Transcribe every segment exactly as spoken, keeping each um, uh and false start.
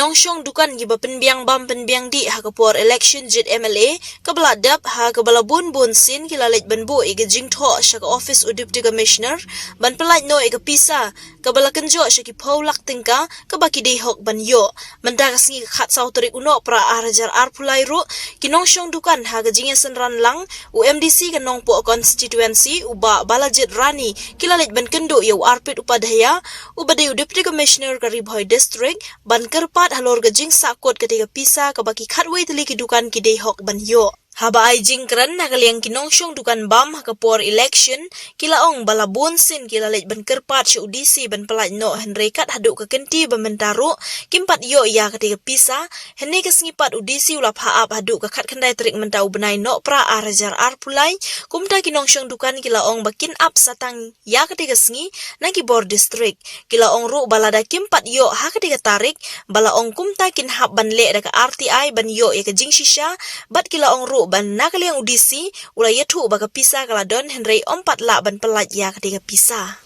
Nongshong dukan kiba pynbiang bam pynbiang dih ha ka por election jied M L A kaba la dep, ha kaba la bun bun sien ki la leit ban buh ïa ka jingthoh sha ka office u Deputy Commissioner ban pyllait noh ïa ka pisa kaba la kynjoh sha ki phew lak tyngka kaba ki dei hok ban ïoh. Mynta ka sngi ka khatsaw tarik u Nohprah ar hajar arphew lai ruh, ki nongshong dukan ha ka jingïasynran lang, u M D C ka Nongpoh constituency, u Bah Balajied Rani, ki la leit ban kynduh ïa u Arpit Upadhyaya, uba dei u Deputy Commissioner ka Ri Bhoi District, ban kyrpad halor ka jingsahkut katei ka pisa kaba ki khatwei tylli ki dukan ki dei hok ban ïoh. Haba ai jingkren na ka liang ki nongshong dukan bam ha ka por election, ki la ong ba la bun sien ki la leit ban kyrpad sha u D C ban pyllait noh, hynrei kat haduh ka kynti ba mynta ruh kim pat ïoh ïa katei ka pisa. Hynne ka sngi pat u D C u la phah ap haduh ka khatkhyndai tarik mynta u bnai Nohprah ar hajar arphew lai. Kumta ki nongshong dukan ki la ong ba kin ap sa tang ïa katei ka sngi na ki bor district. Ki la ong ruh ba lada kim pat ïoh ha katei ka tarik, ba la ong kumta kin hap ban leh da ka R T I ban ïoh ïa ka jingshisha. Bad ki la ong ruh ba na ka liang u D C u la ïathuh ba ka pisa ka la don, hynrei ym pat lah ban pyllait ïa katei ka pisa.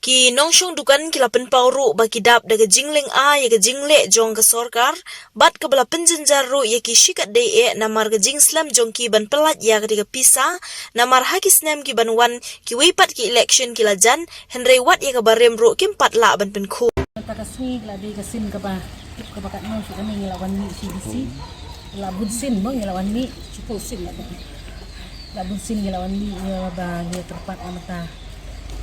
Ki nongshong dukan ki la pynpaw ruh ba ki dap da ka jinglyngngoh ïa ka jingleh jong ka sorkar, bad kaba la pynjynjar ruh ïa ki shikatdei eh namar ka jingslem jong ki ban pyllait ïa katei ka pisa, namar ha ki snem ki ban wan kiwei pat ki election ki la jan, hynrei wat ïa kaba rim ruh kim pat lah ban pynkhuid. Mynta ka sngi ka la dei ka sien kaba, kaba katno shu kane ngi la wan mih shi D C. La bun sien mo ngi la wan mih. Shiphew sien la dei. La bun sien ngi la wan mih, ngi la ba ngi kyrpad na mynta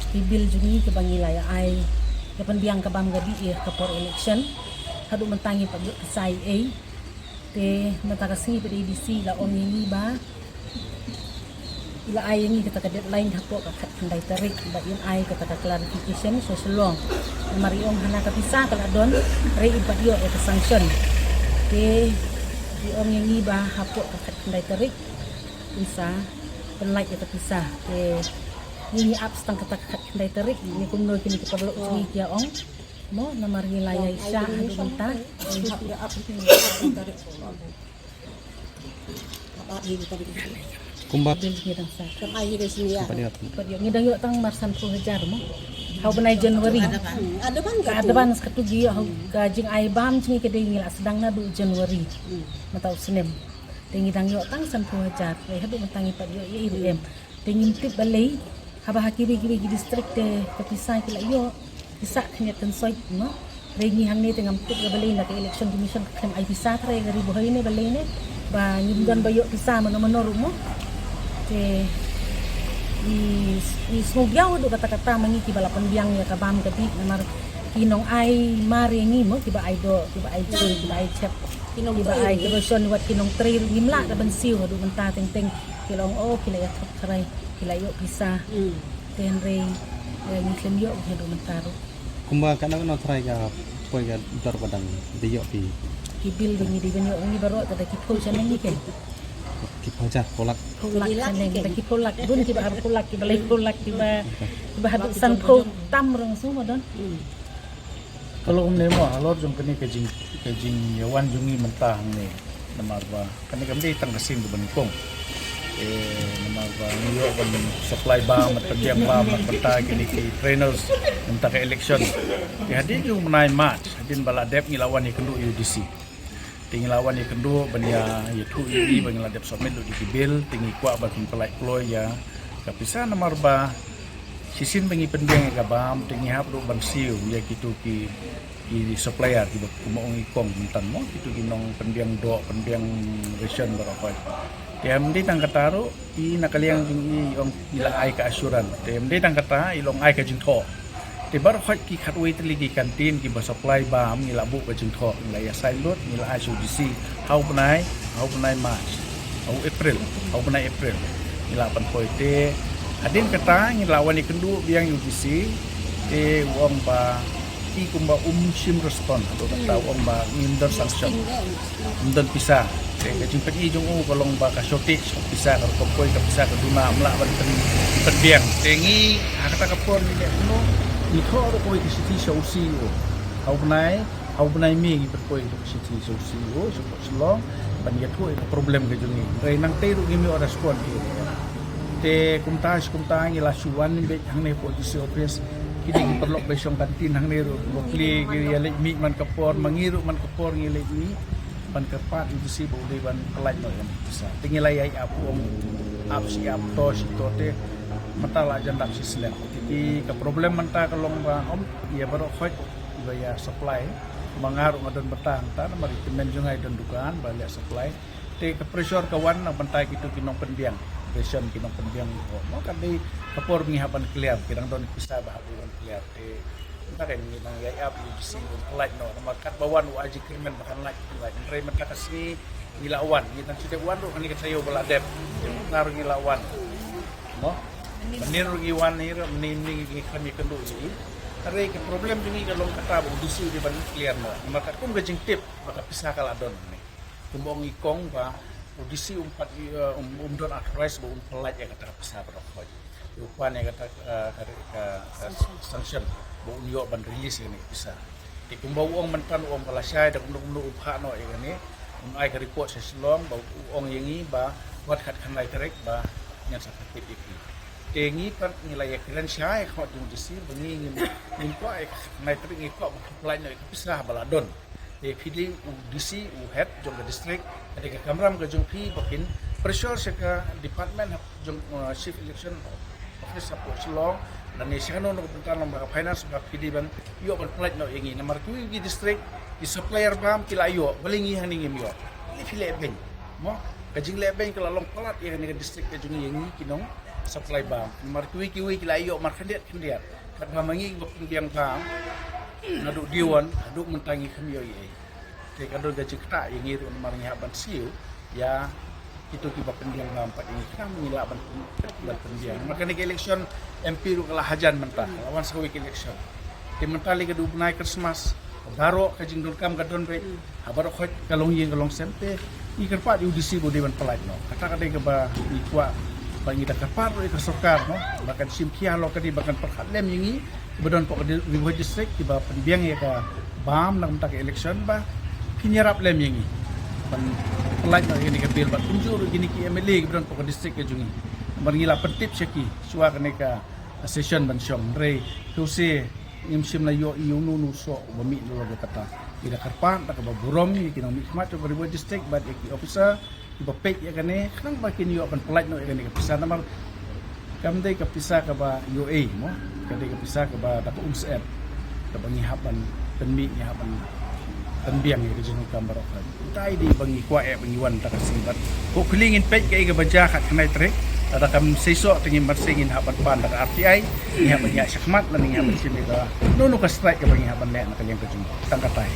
ki bill jong ngi kaba ngi la ïa ai, ïa pynbiang ka bam ka dih ïa ka por election. Haduh mynta ngi pat ïoh pisa ei ei. Te mynta ka sngi pat A D C la ong ïa ngi ba i la ai ïa ngi kata ka deadline hapoh ka khatkhyndai tarik ba in ai kata ka clarification sha Shillong. Namar i ong hana ka pisa ka la don, hynrei i pat ïoh ïa ka sanction. Te i ong ïa ngi ba hapoh ka khatkhyndai tarik pisa, pyllait ïa ka pisa. Te ngi ngi ap sa tang kata ka khatkhyndai tarik, ngi kumno kine ki paralok jong ngi ki ïa ong. Mo namar ngi la ïa sha haduh mynta. Kumba. Bill ngi dang sa. Kumba ïa. Pat ïoh ngi dang ïoh tang mar sanphew hajar mo. Ha u bnai January. Advance. Advance katu ki ïoh ha ka jingai bam jong ngi ka dei ngi la sdang naduh January. Mynta u snem. Te ngi dang ïoh tang sanphew hajar. Te haduh mynta ngi pat ïoh ïa i ruh em. Te ngim tip balei, haba ha kiwei kiwei ki district te ka pisa ki la ïoh, ki sah khyndiat kynsoit, no? Hynrei ngi hangne te ngam tip ïa balei na ka Election Commission ka khlem ai pisa trai ka Ri Bhoi ne balei ne, ba ngim don ba ïoh pisa mano mano ruh mo. Te i, i sngewdiaw haduh katta katta ma ngi kiba la pynbiang ïa ka bam ka dih namar ki nong ai mar ïa ngi mo, kiba ai doh, kiba ai joi, kiba ai chep, kiba ai kiba shon wat ki nongtrei ruh ngim lah da ban siew haduh mynta teng teng ki la ong oh ki la ïa thok trai. Ki la ïoh pisa. Hmm. Te hynrei, eh, ngi khlem ïoh ngi haduh mynta ruh. Kumba katno katno trai ka poi ka dor ba dang dei ïoh phi? Ki bill ba ngi dei ban ïoh ngi baroh te da ki phew sha ngi ke. Ki phew hajar, phew lak. Phew lak sha ngi da ki phew lak bun kiba arphew lak kiba laiphew lak kiba, kiba haduh sanphew tam rong sung ba don. Hmm. Ka long ne mo halor jong kane ka jing, ka jingïawan jong ngi mynta hangne. Namar ba kane kam dei tang ka sien kaba nyngkong. Eh, namar ba ngi ïoh ban supply bam, ban pynbiang bam, ban pynta kine ki trainers mynta ka election. Te hadien u bnai March, hadien ba la dep ngi la wan ïakynduh ïa u D C. Te ngi la wan ïakynduh ban ïa, ïathuh ïa i ba ngi la dep submit lut ïa ki bill, te ngi kwah ban pynpyllait kloi ïa ka pisa namar ba shisien ba ngi pynbiang ïa ka bam, te ngi hap ruh ban siew ïa kito ki, ki supplier kiba kumba ong i kong mynta mo, kito ki nong pynbiang doh, pynbiang ration baroh khoit. Te ym dei tang kata ruh, i na ka liang jong i ong i la ai ka assurance. Te ym dei tang kata, i la ong ai ka jingthoh. Te baroh khoit ki khatwei tylli ki canteen kiba supply bam ngi la buh ka jingthoh, ngi la ïa sign lut, ngi la ai sha u D C. Ha u bnai, ha u bnai March, ha u April, ha u bnai April. Ngi la pynpoi te hadien kata ngi la wan ïakynduh biang ïa u D C. Te u ong ba i kumba um shym respond. Haduh kata u ong ba ngim don sanction. Ym don pisa. Te ka jingpyni jong u ka long ba ka shortage ka pisa, ka rukom poi ka pisa ka duna, ym lah ban pyn, pynbiang. Te ngi ha kata ka por ngi leh kumno, ngi thoh ruh kawei ka shithi sha u C E O. Ha u bnai, ha u bnai May ngi pynpoi ka shithi sha u C E O sha pdeng Shillong ban ïathuh ïa ka problem ka jong ngi. Hynrei nangtei ruh ngim ïoh respond. Te kumta shi kumta ngi la shu wan beit hangne hapoh D C office. Kine ki paralok ba shong canteen hangne ruh, ba plie ki ïa leit mih man ka por, ma ngi ruh man ka por ngi leit mih ban kyrpad ïa u DC ba u dei ban pyllait noh ïa kane ka pisa. Te ngi la ïai ap, u ong ap shi ap, to shi to, te mynta la jan dap shi snem. Te ki, ka problem mynta ka long ba ym ïa baroh khoit ba ïa supply. Ma nga ruh nga don bynta hangta namar i tymmen jong nga i don dukan ba leh supply. Te ka pressure ka wan na bynta kito ki nongpynbiang. Ration ki nongpynbiang, mo, ka dei ka por ba ngi hap ban clear, ki dang don pisa ba hap ban clear. Te mynta ka ngi nang ïai ap ïa u DC ban pyllait noh namar katba wan u ai jingkyrmen ba kan lait, kan lait. Hynrei mynta ka sngi ngi la wan, ngi dang shu dep wan ruh kane ka taïew ba la dep. Te mynta ruh ngi la wan, mo. Mynnin ruh ngi wan hi ruh, mynnin ngi khlem ïakynduh ïa i. Hynrei ka problem jong ngi ka long kata ba u DC u dei ban clear noh namar katkum ka jingtip ba ka pisa ka la don ne. Kumba ong i kong ba u DC um pat, eh, um, um don authorize ba un pyllait ïa kata ka pisa baroh khoit. U pan ïa kata, eh, ka, ka, ka sanction ba un ïoh ban release ïa kane ka pisa. Te kumba u ong mynta, u ong ba lashai da kumno kumno u phah noh ïa kane, un ai ka report sha Shillong ba u ong ïa ngi ba wat khatkhyndai tarik ba ngan sa pyntip ïa phi. Te ngi pat ngi la ïakren shai ha khmat jong u DC ba ngi ngim, ngim kwah ïa khatkhyndai tarik, ngi kwah ba phi pyllait noh ïa ka pisa ba la don. Te phi dei u DC, u head jong ka district, ka dei ka kamram ka jong phi ba phin pressure sha ka department hap jong, uh, Chief Election Office hapoh Shillong lane sha kano kano ka bynta, namar ka finance ba phi dei ban ïoh ban pyllait noh ïa ngi. Namar kiwei ki district ki supplier bam ki la ïoh, balei ngi hangne ngim ïoh? Balei phi leh beiñ, mo? Ka jingleh beiñ ka la long palat ïa kane ka district ka jong ngi, ïa ngi ki nong supply bam. Namar kiwei kiwei ki la ïoh markhyndiat khyndiat. Katba ma ngi ba pynbiang bam naduh day one haduh mynta ngi khlem ïoh ei ei. Te ka don ka jingktah ïa ngi ruh namar ngi hap ban siew ïa kito kiba pynbiang bam pat ïa ngi, khnang ngi lah ban, ban pynbiang. Namar kane ka election MP ruh ka la hajan mynta, ka la wan sa kawei ka election. Te mynta lei ka dei u bnai Christmas, baroh ka jingdonkam ka don beit. Ha baroh khoit ka longïing ka longsem, te ngi kyrpad ïa u DC ba u dei ban pyllait noh. Kata ka dei kaba ngi kwah, ba ngi da kyrpad ruh ïa ka sorkar, noh, ba kan shim khia halor kane, ba kan pyrkhat lem ïa ngi kiba don hapoh ka di-, Ri Bhoi District kiba pynbiang ïa ka bam na ka bynta ka election, ba phin ïarap lem ïa ngi ban pyllait noh ïa kane ka bill, bad kumjuh ruh ïa kine ki MLA kiba don hapoh ka district ka jong ngi. Namar ngi la pyntip sha ki shuwa kane ka session ban shong, hynrei to shisha ngim shym la ïoh ïa uno uno u soh uba mih nalor ïa kata. Ngi da kyrpad da kaba burom ïa ki nongmihkhmat jong ka Ri Bhoi District bad ïa ki officer kiba peit ïa kane, khnang ba kin ïoh ban pyllait noh ïa kane ka pisa, namar kam dei ka pisa kaba ïoh ei, mo, ka dei ka pisa kaba da ka umsyep, kaba ngi hap ban pynmih, ngi hap ban pynbiang ïa ka jingdonkam baroh. Kumta i dei ba ngi kwah ïa ba ngi wan da ka sngi, bad hopefully ngin peit kaei kaba jia ha ka khyndai tarik. Lada kam seisoh te ngin, mar shu ngin hap ban pan da ka RTI, ngi hap ban ïaid shakhmat lane ngi hap ban shim ïa kano kano ka strike kaba ngi hap ban leh na ka liang ka jong ngi. Tang katai.